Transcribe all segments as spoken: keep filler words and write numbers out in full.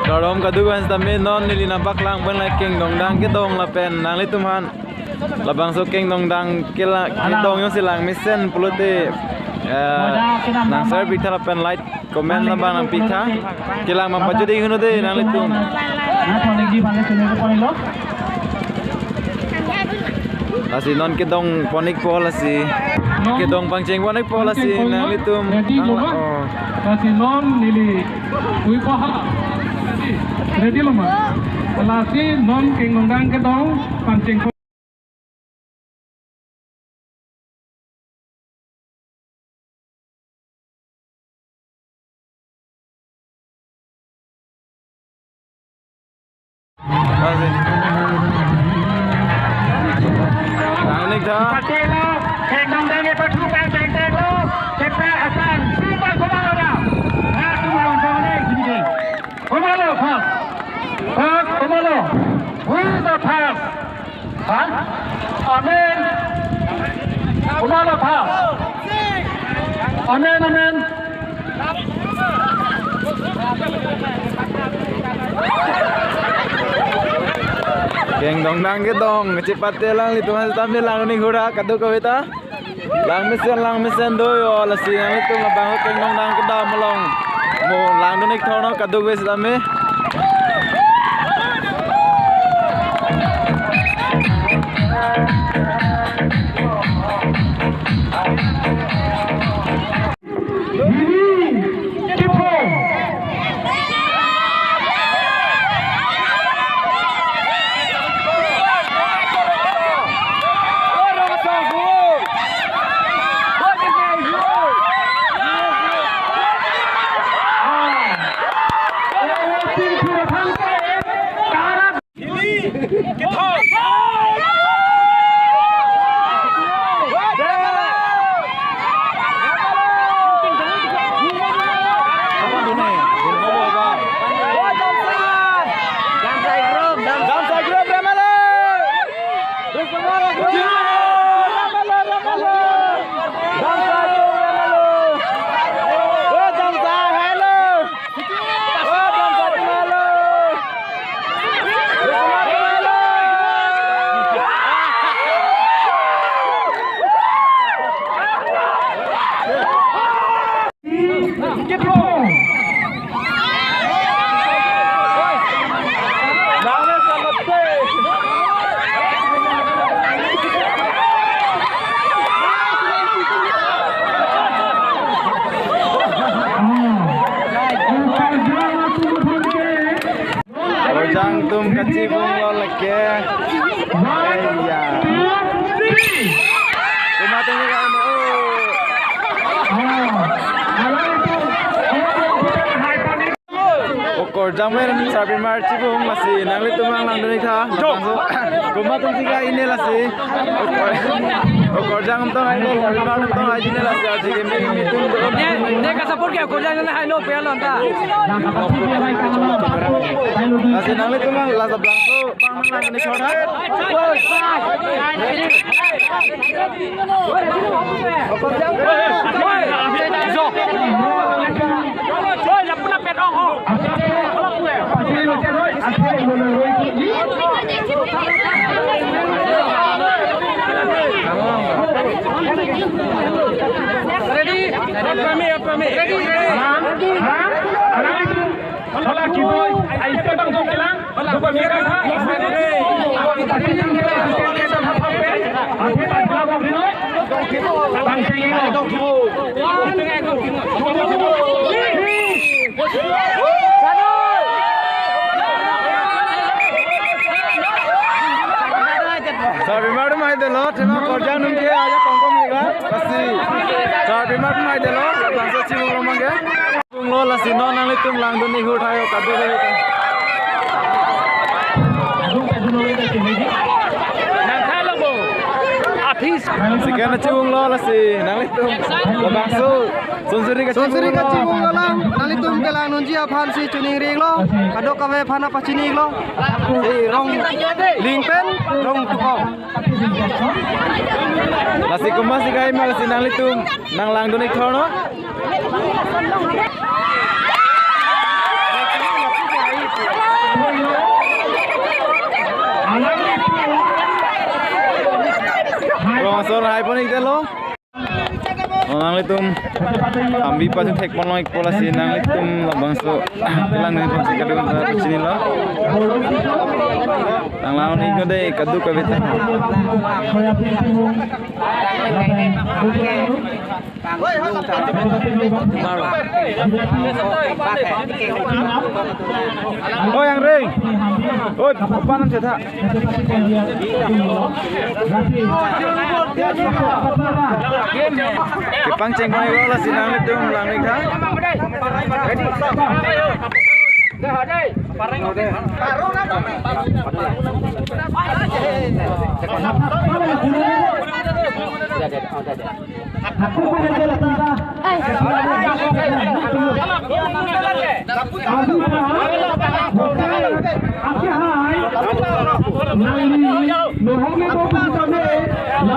Kardom kadokave sitame, non neli nangpaklang pen la Kengdongdang Kedong lapen nanglitum aphan labangso Kengdongdang kela-, Kedong jongsi langmesen pulote, eh, nang share piktha lapen like, comment labang nangpiktha. Kelang abang pajut-ik un-e dei nanglitum. Lasi non kedong pon-ikpo lasi. Kedong pangcheng pon-ikpo lasi nanglitum. Ready nang lo ma? Oh. Lasi non neli puipo ha. Ready, ready lo ma? Lasi non Kengdongdang Kedong pangcheng pon. Langdun-ik tha. Patelo, Kengdongdang epathu pangcheng telo, chepa asan, sumpah kumalo da. Ha, kumalo, kumalo, kumalo. Kumalo, first. First, kumalo. Who is the first? Ha? Amen. Kumalo first. Amen, amen. Kengdongdang Kedong, chepate alanglitum aphan sitame langdun-ik hura kadokave ta. Langmesen, langmesen do yo, lasi nanglitum labang Kengdongdang Kedong along mo langdun-ik thorno kadokave sitame. Korjang atum kachibung lo lake. Iya. Komat atum ke kain, oh. O Korjang men sarpimar chibung lasi nanglitum abang langdun-ik tha. Komat atum si kaine lasi. O Kor-, o Korjang atum hai ne, sarpimar atum hai ne lasi, aji ke mi, mi tum do. Ne, ne ka support ke Korjang ne hai no pe alon ta. Lasi nanglitum abang lasa bangso, bang nang ni chora. Ready? Ready? Ready? Hala kiboi, aise bang jong kelang, dupa mira ha. Bang sing ino. Sarpimar atum hai dolo, thema Korjang atum ke aja kongkong mega. Lasi sarpimar atum hai dolo, bangso chibung lo mangke. Chibung lo lasi non nanglitum langdun-ik hur tha yo kadokave ta. Nang tha lo bo. Aphis. Second chibung lo lasi nanglitum. Labangso Sunsuri kachibung lo. Sunsuri kachibung lo lang. Nanglitum ke langdunji aphan si choningri-ik lo. Kadokave aphan pachini-ik lo. Si Rongleng pen Rongtukong. Lasi komat si kaima lasi nanglitum nang langdun-ik thorno. Ikdelo. Oh, nanglitum Hambi pathu thekponlong-ikpo lasi nanglitum labangso kelang nangji aphansi kadokave ta chinilo. Nang lang-iknon dei kadokave ta. Oh, yang ring. Oh, panan chetha. Kepangcheng pai lo lasi nanglitum lang-ik tha.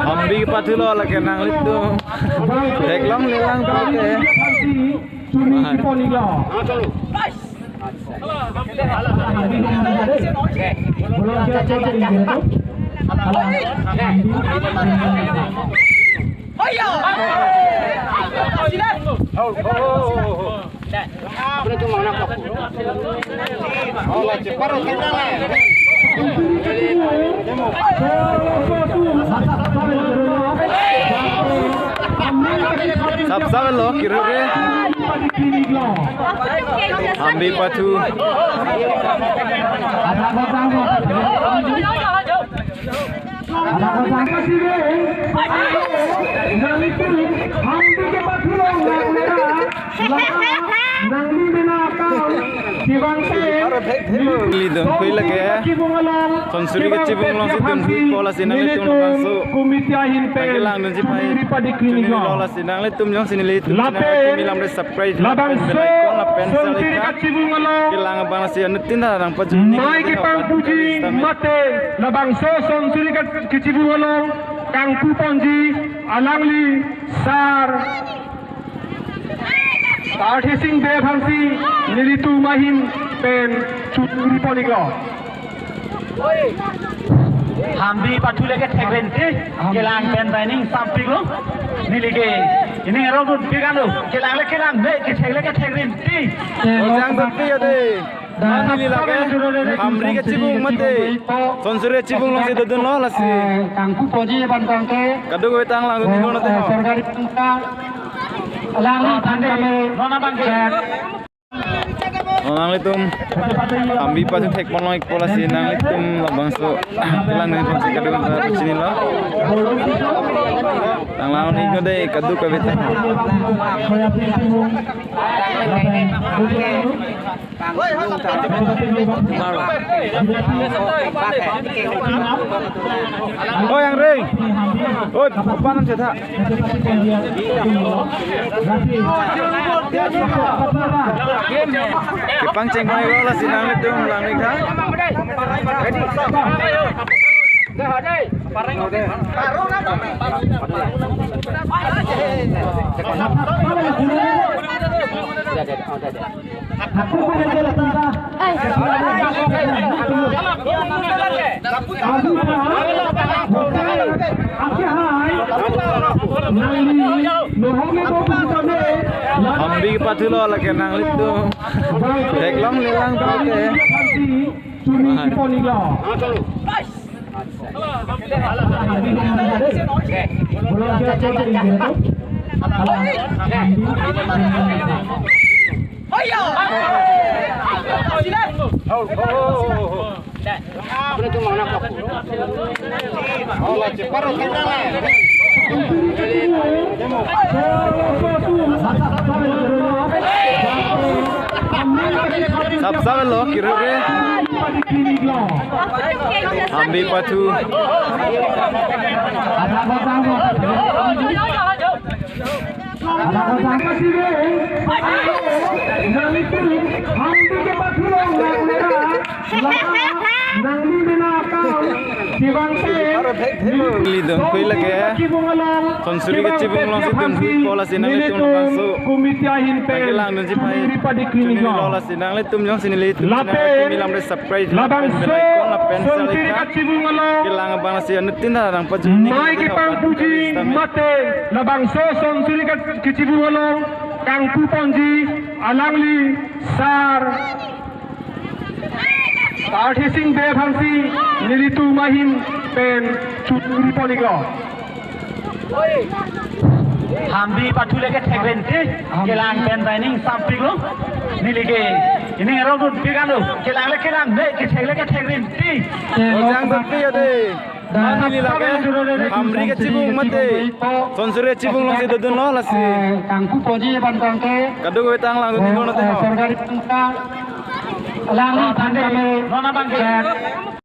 Hambi pathulo lake nanglitum theklong lelang pute. Sapsap lo kirure. Hambi pathu. Nangli mena akam, kibang te, Neli dun khui lake. Chonsuri kachibung along si dun khui po lasi nanglitum labangso. Committee ahin pen, kelang dunji pai. Chuniri padi chinilo lasi nanglitum jongsi nelitum channel kimi lam re subscribe lapen bell icon lapen Chonsuri kachibung along. Kelang abang lasi anuttin ta nangpajuni. Mai kepang puji mate labangso Chonsuri kachibung along kangpu ponji alangli sar Karthi Sing Bey aphansi nelitum ahin pen chuniri pon-iklo. Hambi pathu lake thekren te, kelang pen baining sampik lo. Neli ke, ini erok dun pikan lo, kelang le kelang, ne kethek le kethekren te. Ojang dun pi ade. Neli lake Hambi kachibung mate Chonsuri kachibung along si dodun lo lasi. Kangpu ponji bantang ke. Kadokave ta lang dun-iknon te ho. Sorkari tangka. Lang ni tangka me. Nona bang ke. Oh, nanglitum Hambi pathu thekponlong-ikpo lasi nanglitum labangso kelang nangji aphansi kadokave ta chinilo. Nang lang-iknon dei kadokave ta. Oh, yang ring. Oh, panan chetha. Kepangcheng pai lo lasi nanglitum lang-ik tha. Hambi pathu lo lake nanglitum. Theklong lelang pute. Sap sap lo kiri kiri. Hambi pathu. Neli dunkhui lake. Sonsuri kachibung alongsi dunkhui ko lasi nanglitum labangso. Nangkelangdunji pai. Chunilo lasi nanglitum jongsi nelitum channel kimi lamre subscribe, bell icon lapen share ika. Kelang abang lasi anuttin ta nangpajuni. Mai kepangpuji mate labangso Sonsuri kachibung along kangpuponji alangli sar Arthe Sing Bey aphansi nelitum ahin pen churi poniko. Hamdi pathu le kethek rinti, kelang pen ta ining sampiklo. Neli ke ining arong dun pegalo, kelang le kelang, ne kethek le kethek rinti. Ojang sampik ya de. Neli lake Hamri kachibung mate Sonsuri kachibung alongsi dodunlo lasi. Eh, kangpuponji abang tangte. Kadokave ta langlangdun, eh, ningko nate, eh, ho. Sorkari tangka. Langlang tangka me. Nona bangke.